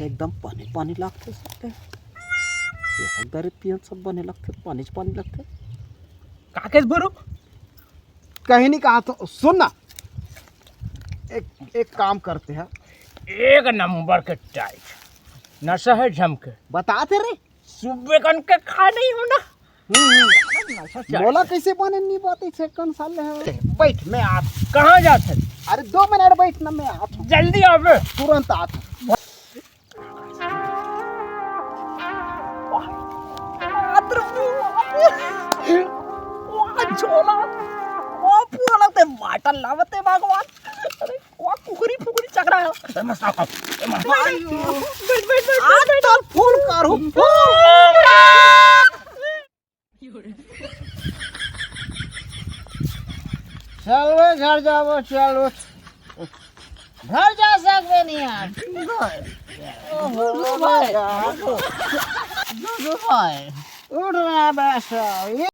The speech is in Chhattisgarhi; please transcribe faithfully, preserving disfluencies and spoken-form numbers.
एकदम पानी पानी लागथे सब। ये सब दारू पियन सब बने लगथे, पानी च पानी लगथे। का केस बरू? कहीं नहीं कहा तो सुन ना, एक एक काम करते हैं। एक नंबर के टाइट नशा है जम के। बताते रे। सुबह कन के खा नहीं हो ना। हम्म, हम्म। नशा चढ़ मोला गया। कैसे बने नहीं बात है, कौन साल है? बैठ, मैं आ। कहाँ जात है? अरे दो मिनट बैठ ना, मैं आ। जल्दी आवे। तुरंत आ। वाह, झोला। वाह, पूरा लगते बाटल लावते भगवान। अरे, वाह, कुकरी फुकरी चकरा है। ए, मस्त आओ, ए, मस्त। बैठ, बैठ, बैठ, बैठ, आज बैठ। तो फोन करूँ, फोन। चल बे, घर जाबो, चल उठ। घर जा सकबे नहीं आज। ओहो, भाई। भाई। उठ ना बस।